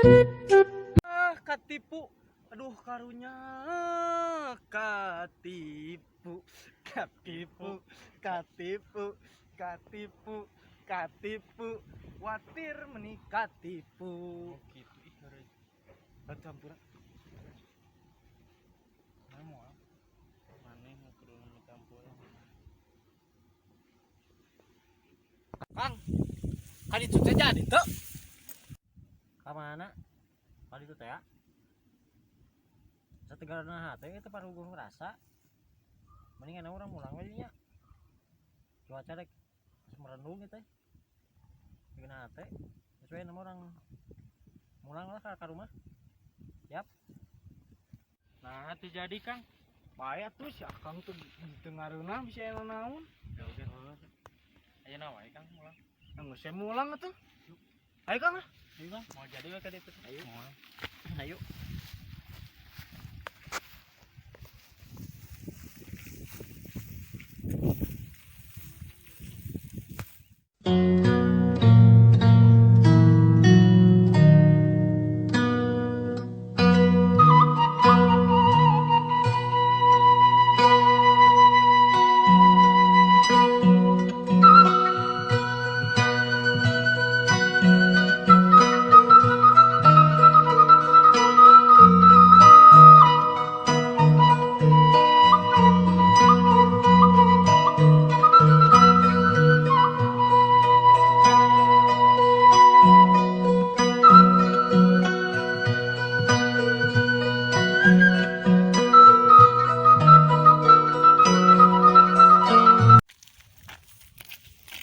Ah, katipu. Aduh, karunya katipu, katipu, katipu, katipu, katipu, watir meni katipu. Oh gitu ih heureuy. Batu hampura. Mana moal? Maneh nu kudu minta ampura. Kang, kan itu teh jadi tuh. Ka mana? Ka ditu teh ya. Sategarna hate eta paruguh rasa. Mendingan urang mulang we nya. Cuaca rek geus merendung ieu teh. Bikin hate. Geus we nama urang mulang lah ka rumah. Siap. Nah, teu jadi Kang. Bae atuh si Akang tuh teu ngareunah bisa aya naon. Ya udah. Ayeuna wae Kang mulang. Geus saya mulang atuh. Ayo Kang ah. Ayo Kang, mau jadi we ka ditu. Ayo. Moal. Ayo.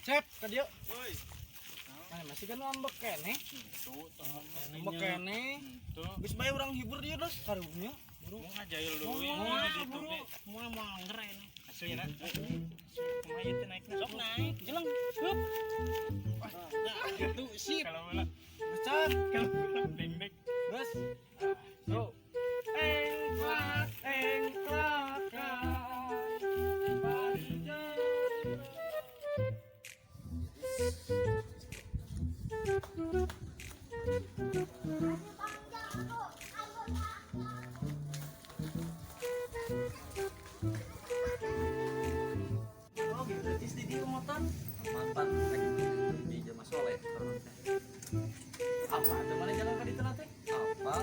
Cep, ka dieu. Woi. Mana masih kan ambek keneh. Tuh, Ambek keneh. Tuh. Geus bae urang hibur dieu dos karunya. Mau ngajail deui Moal, di ditu buru. ge. Moal moal ngeren. Aslina. Kumaha ieu teh naikna? Sok naik, jeleng. Hup. Nah, gitu sip. Kalau bola, Geus Cep. kalau bola dengdek. Geus. So. Engklak, engklak. Oh, gitu tis di dieu motor. Mantan rek di jelema soleh teh. Apa tuh mana jalan ka ditu teh? Apal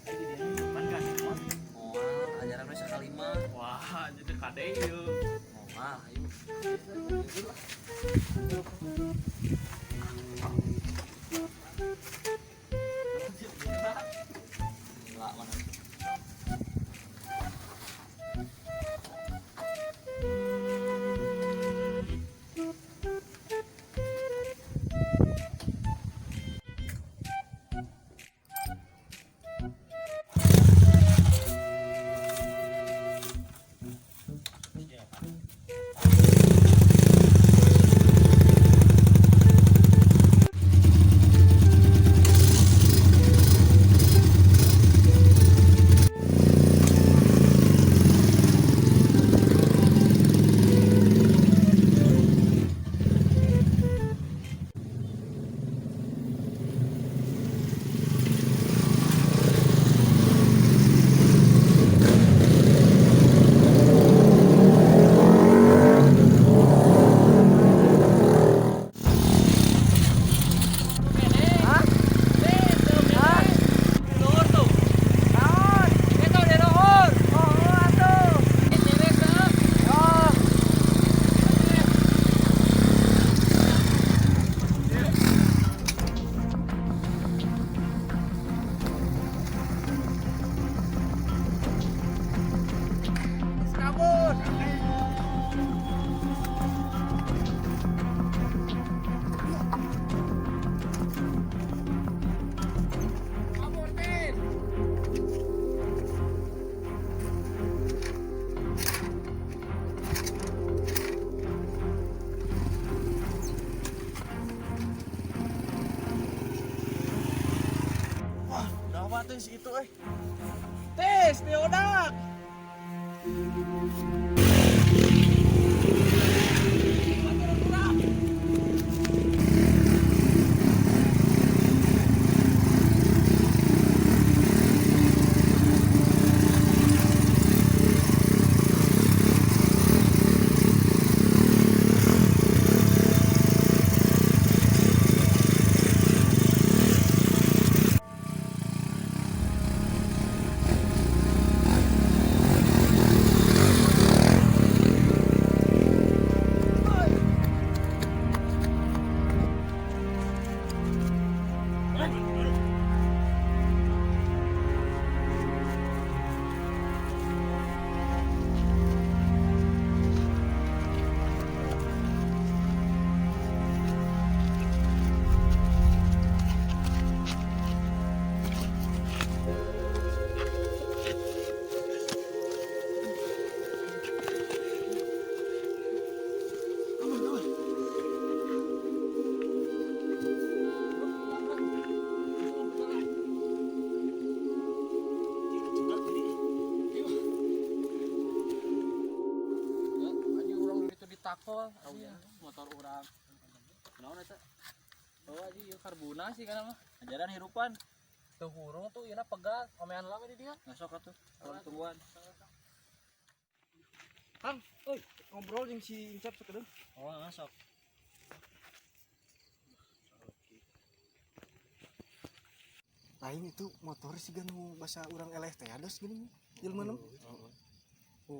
Ayo di dieu depan kan moal. moal ajaran we sakali mah. Wah, jadi kade ieu. Moal ayo. Jujur lah. Gila mana. Wah, dawa tuh si itu eh. Tes, diodak. Aji urang itu ditakol, iya, motor urang. Kunaon eta? Oh aji ieu karbuna sih kana mah. Ajaran hirupan. Teu hurung tuh ieu pegal, omean lama di dia. Ngasok atuh. Kalau tungguan. Kang, euy, ngobrol jeung si Incap sakedeung. Oh, ngasok. Lain itu motor sih kan nu basa urang eleh teh ados gini jelema nem.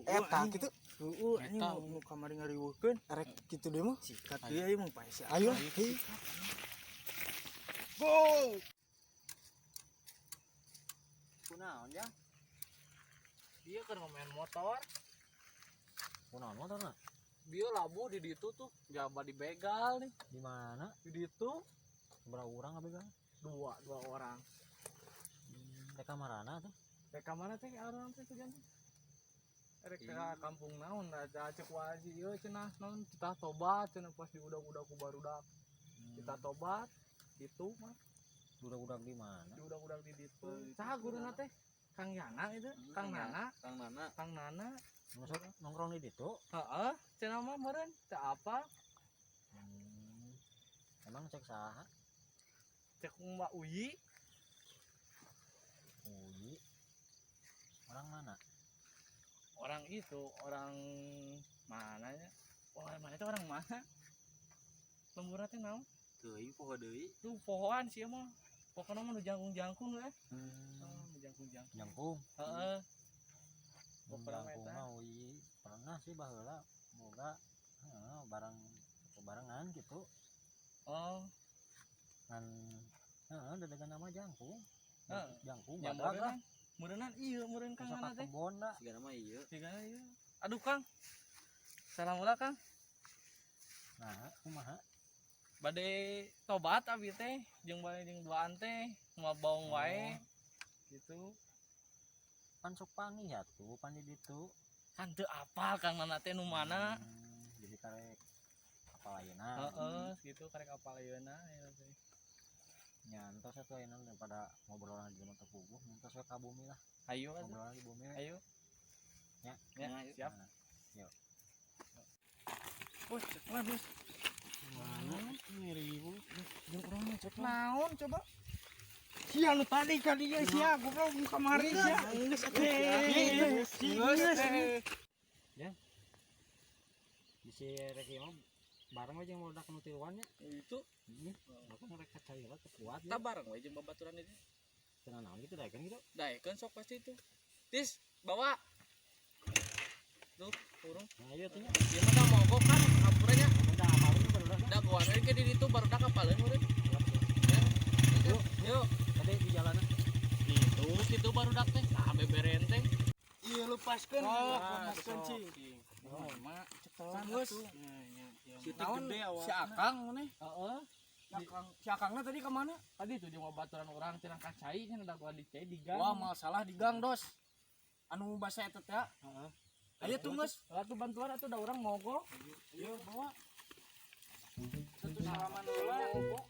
Eta kitu Heeh, anjing nu kamari ngariweukeun. rek kitu deui mah. Sikat dia ieu mah pae si Ayo, hei. Go! Kunaon ya? Dia keur ngomean motor. Kunaon motorna? Dia labuh di ditu tuh, jaba dibegal nih. Di mana? Di ditu Berapa orang apa bang? dua orang. Rek kamarana tuh. Rek ka mana teh orang teh tujuan teh? Rek ka kampung naon da cek wae ieu cenah naon kita tobat cenah pas diudag-udag ku barudak. Kita tobat itu mah Budak-budak di mana? diudag-udag di ditu. Saha guruna teh? Kang Yana itu, Kang Nana, Kang Nana. Kang Nana. Masuk nongkrong di ditu. Heeh, cenah mah meureun teu apa Hmm. Emang cek saha? cek Mbak Uyi. Uyi. Orang mana? Orang itu, orang mana ya? Orang mana itu orang mana? Lemburna teh naon? Teuing poho deui. Tuh pohoan sih mah. Pokoknya mah nu jangkung-jangkung eh. Oh, nu jangkung-jangkung. Jangkung. Heeh. Pokokna mah Jangkung eta. mah Uyi. Pernah sih baheula boga heeh barang barengan gitu. Oh, Ngan heeh dedegan nama jangkung. Heeh. Jangkung nya badag lah. meureunnan. Meureunnan ieu meureun Kang Bisa Nana ka teh. kebon lah. Sigana mah ieu. Sigana ieu. Aduh Kang. Salam ulah Kang. Nah, kumaha? Bade tobat abi teh jeung bade jeung duaan teh moal baong wae. Gitu. Pan sok panggih ya tuh, pan di ditu. Kan teu apal Kang Nana teh nu mana. Jadi karek apa lainna. Heeh, gitu karek apal ayeuna ieu teh. Nyantos atuh ayeuna daripada ngobrolan di tempat puguh, nyantos we ka bumi lah. Ayo atuh. Ngobrolan di bumi we. Ayo. Ya. Ya, siap. Nah, yuk. Bos, cek lah, Bos. Mana ngeri Jeung urang mah cek Naon coba? Sia nu tadi ka dieu sia goblok nu kamari sia. Geus atuh. Geus. Geus. Bisi rek ieu mah bareng we jeung barudak nu tiluan nya. Itu Heeh. Bahkan rek kacai lah teu kuat tak ya. bareng we jeung babaturan itu. Cenah naon gitu daekeun gitu. Daekeun sok pasti itu. Tis, bawa. Tuh, urung. Nah, ieu teh nya. Ieu mah da mogok kan hampura nya. Da apalun barudak. Da goan we ke di ditu barudak apaleun meureun. Ya. Yuk, yuk. Tadi di jalanan. Itu kitu barudak teh. Nah, beberen teh. Iya lepaskeun. Oh, lepaskeun cing. Oh, mak Cetelan atuh. Si Naon gede awal. si Akang maneh? Heeh. Si Akang, si Akangna tadi ka mana? Tadi tuh jeung babaturan urang cenah ka cai cenah da goan di cai di gang. Wah, masalah di gang, Dos. Anu basa eta teh. Heeh. Ayo tuh geus. Atuh bantuan atuh da urang mogok. Ayo bawa. Satu salaman heula. Oh,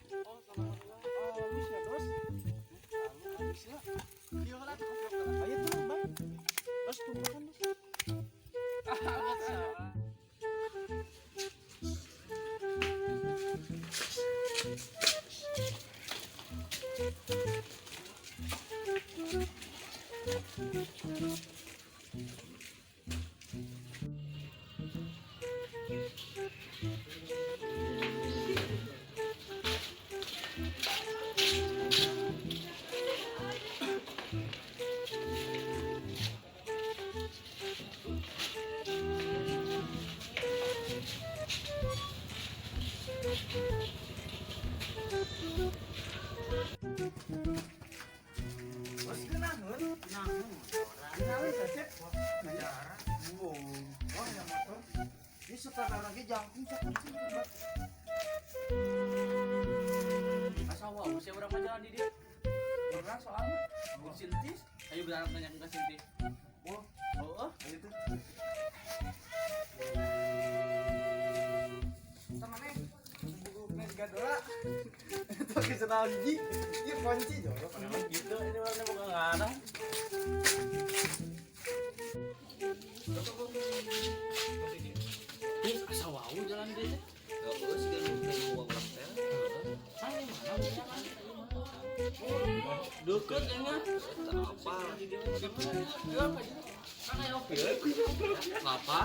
salaman heula. Oh, geus ya, Dos. Halus ya. Ieu heula tuh. Ayo tuh, Bang. Dos tungguan, Dos. Cakep sih. Asa wah, usia urang mah jalan di dieu. Urang soalnya Sintis, ayo berharap nanya ke Sintis. Oh, Oh, ayo tuh. Sama nih. Buku Nes Gadora. Itu pakai sendal hiji. Ieu kunci jorok. memang gitu ini orangnya bukan ngarang. Terus asa wau jalan dia teh. Heeh, sih kan kayak uang urang teh. Kan di mana punya kan? Deket kayaknya. Eta apa? Kan aya opi. Apa?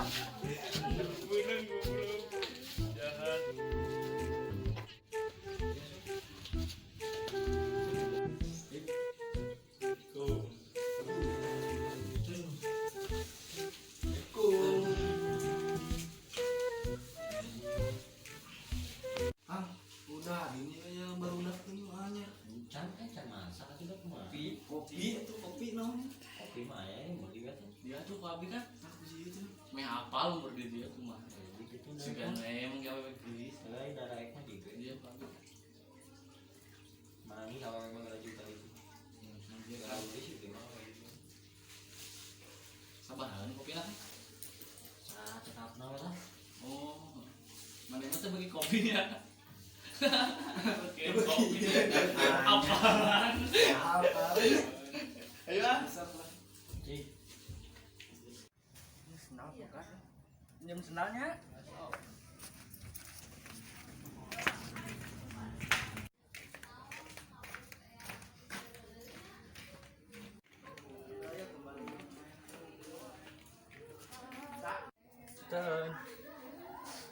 Ah, udah ini yang baru ini mahnya. Can eh can masak atuh udah kumaha. Kopi, kopi itu kopi naon? Kopi mah aya yang meuli teh. Dia tuh ku abi kan Aku sih itu. meh apal umur di dia kumaha. Jadi gitu Siga emang gawe gelis. Lain darah ek mah juga. Dia ku abi. Mani kalau memang ada juta itu. Dia Kalau beli sih gimana gitu. Sabahan kopi lah. Nah, cekap naon lah. Oh, mana mah teh bagi kopi ya? Oke, kopi. Apaan? Apa? Ayo ah. Cik, Sendal bukan? Pinjam sendalnya. Ten.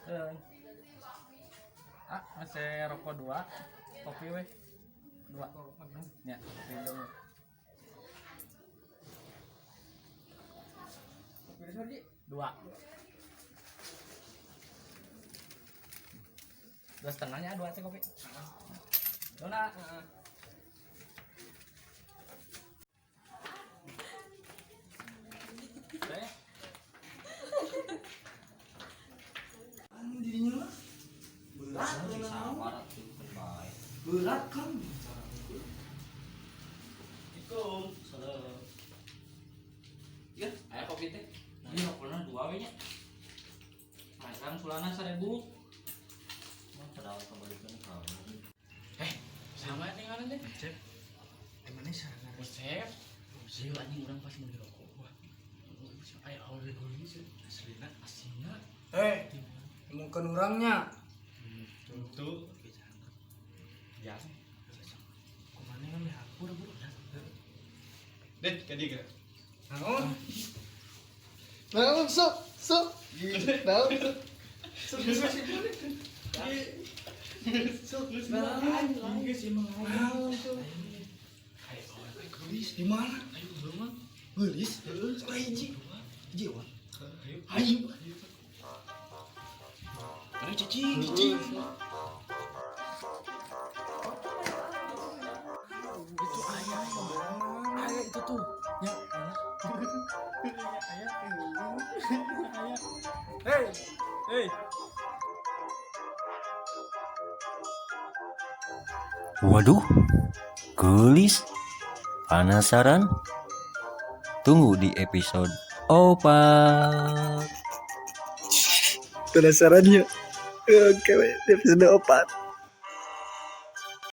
Ten. Ah, masih rokok dua, kopi weh. Dua. Ya, kopi dulu. Dua. Dua setengahnya dua teh kopi. Dona. Teh. Anu dirinya lah. Berat sih kan. sabar atuh kan bae. Berat kan. Assalamualaikum. Salam. Ya, aya kopi teh. Nah, ini pernah dua we nya. Nah, sekarang sulana 1000. Mah padahal kembalikan kamu. Sama dengan teh. Cep. Emangnya sana. Resep. Iya anjing urang pas meuli rokok. Wah. Aya awewe geulis aslina asina. Eh, mungkin orangnya. Tentu. Ya. Kumane kan meh aku bro. Deh, ka dieu geura. Naon? Naon sok sok. Naon? Sok sok sok. Naon? Naon sok. Ayo awewe Geulis di mana? ayo urang mah. Geulis? Salah hiji. Hiji wan. Ayo. Ayo. Ayo cicing. Cicing. Itu ayah. Ayah itu tuh. Ya, ayah. Ayah. Hei, Hei. Waduh, gelis. Penasaran? Tunggu di episode 4. Penasaran ya? Oke, episode 4.